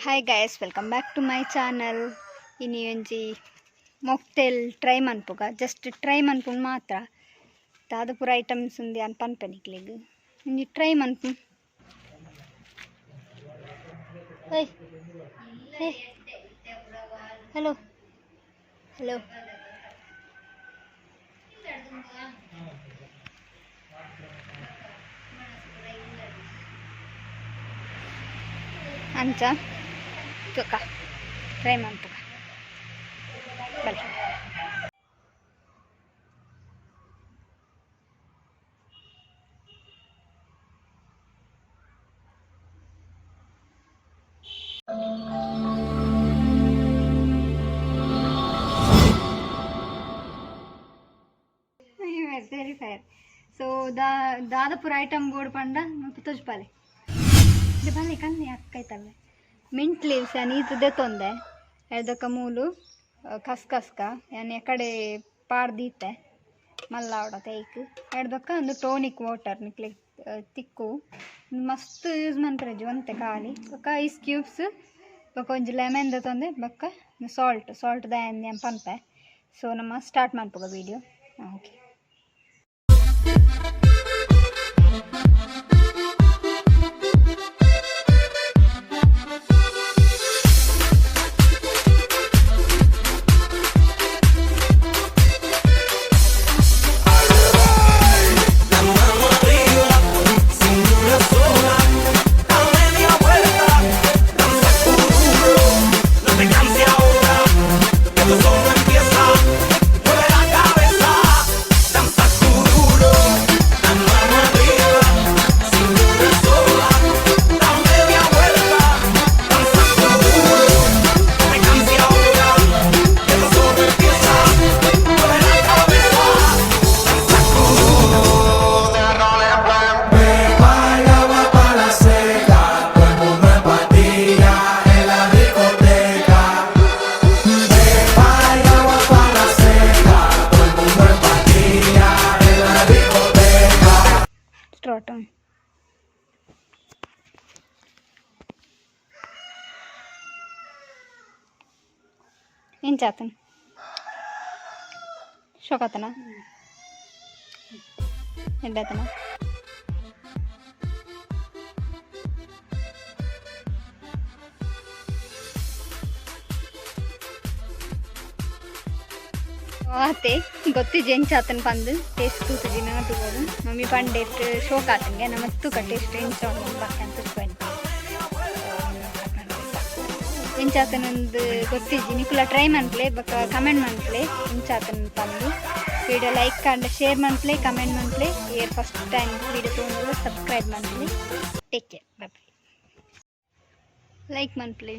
Hi guys, welcome back to my channel. ಇನಿ ಒಂಜಿ mocktail try ಮನ್ಪುಗ, just try ಮನ್ಪುನ್ ಮಾತ್ರ. ದಾದ ಪೂರ ಐಟಮ್ಸ್ ಉಂದು ಯಾನ್ ಪನ್ಪೆ ನಿಕ್ಲೆಗ್. ಒಂಜಿ ಟ್ರೈ ಮನ್ಪು. ಓಯ್ ಹೇ, ಹಲೋ ಹಲೋ, ಅಂಚ ತುಕ ಟ್ರೈ ಮನ್ಪುಗ ಬಲೆ. ಫೈರ್. ಸೊ ದಾ ದಾದ ಪೂರ ಐಟಮ್ ಬೋಡು ಪಂಡ ತೋಜ್ಪಾಲೆ ಬಲೆ ಕಣ್ಣಿ ಅಕ್ಕೈತಲ್ಲೆ. ಮಿಂಟ್ ಲೀವ್ಸ್ ಯಾನ್ ಈತ್ ದೆತೊಂದೆ. ಎದಕ ಮೂಲು ಕಸ್ಕಸ್ಕ ಯಾನ್ ಎಕಡೆ ಪಾಡ್ದೀತೆ ಮಲ್ಲ ಆವಡತೆ ಐಕ್. ಎಡ್ದಕ್ಕ ಒಂದು ಟೋನಿಕ್ ವಾಟರ್ ನಿಕ್ಲೆ ತಿಕ್ಕು, ಮಸ್ತ್ ಯೂಸ್ ಮನ್ಪುರೆಜ್ಜಿ, ಒಂತೆ ಖಾಲಿ. ಬೊಕ್ಕ ಐಸ್ ಕ್ಯೂಬ್ಸ್, ಬೊಕ್ಕ ಒಂಜಿ ಲೆಮನ್ ದೆತೊಂದೆ, ಬೊಕ್ಕ ಸಾಲ್ಟ್. ಸಾಲ್ಟ್ ದಾಯೆ ಯಾನ್ ಪನ್ಪೆ. ಸೊ ನಮ್ಮ ಸ್ಟಾರ್ಟ್ ಮನ್ಪುಗ video. Okay. La mano arriba, sin ni una sola, da media vuelta, danza duro, no te canses ahora, que esto solo empieza, mueve la cabeza, danza duro, la mano arriba, sin ni una sola, da media vuelta, danza duro, no te canses ahora, que esto solo empieza, mueve la cabeza, danza duro. Prepara agua pa' la seca, todo el mundo en patilla en la discoteca. Prepara agua pa' la seca, todo el mundo en patilla en la discoteca. Start. ಎಂಚಾತನ ಶೋಕಾತನ ಎಡ್ಡಾತನ ಆತೆ ಗೊತ್ತಿಜ್ಜಿ ಎಂಚಾತನ ಪಂದ್. Taste ತೂತುಜಿ ನನ ತೂವೊಡು. Mummy ಪಂಡೆಟ್ ಶೋಕ್ ಆತಂಗೆ. ನಮ ತೂಕ taste ಎಂಚ ಉಂಡು ಬಾಕಿ ಅಂತ. ಎಂಚಾತನಂದು ಗೊತ್ತಿಜ್ಜಿ. ನಿಕುಲ try ಮನ್ಪುಲೆ, ಬೊಕ ಕಮೆಂಟ್ ಮನ್ಪುಲೆ ಎಂಚಾತನ ಪಂದ್. ವಿಡಿಯೋ ಲೈಕ್ ಆಂಡ ಶೇರ್ ಮನ್ಪುಲೆ, ಕಮೆಂಟ್ ಮನ್ಪುಲೆ. ಏರ್ ಫಸ್ಟ್ ಟೈಮ್ ವಿಡಿಯೋ ತೂವೊಂದುಲ್ಲೆರ್ ಸಬ್ಸ್ಕ್ರೈಬ್ ಮನ್ಪುಲೆ. Take care, bye. Like ಮನ್ಪುಲೆ.